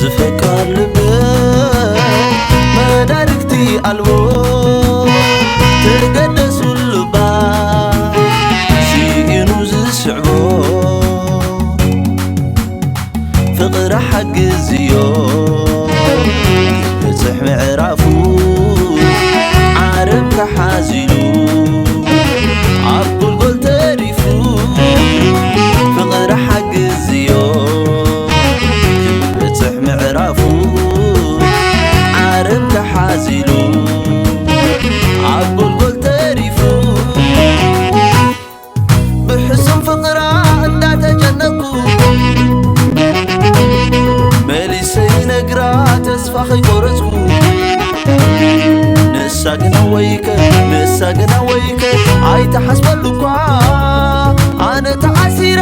ዝፈቃር ልበይ መዳርግቲ ኣልቦ፣ ተገደሱ ልባ ስኢኑ ዝስዕቦ። ፍቕሪ ሓግዝዮ ክበጽሕ ምዕራፉ፣ ዓረብ ተሓዚሉ ኣብ ጎልጎል ተሪፉ። ፍቕሪ ሓግዝዮ ክበጽሕ ምዕራፉ፣ ዓረብ ተሓዚሉ ኣብ ጎልጎል ተሪፉ። ብሕሱም ፍቕራ እንዳተጨነኩ፣ መሊሰ ይነግራ ተስፋ ከይቆረጽኩ። ንሳ ግን ኣወይከ፣ ንሳ ግን ኣወይከ፣ ኣይትሓስበሉ እኳ ኣነ ተኣሲረ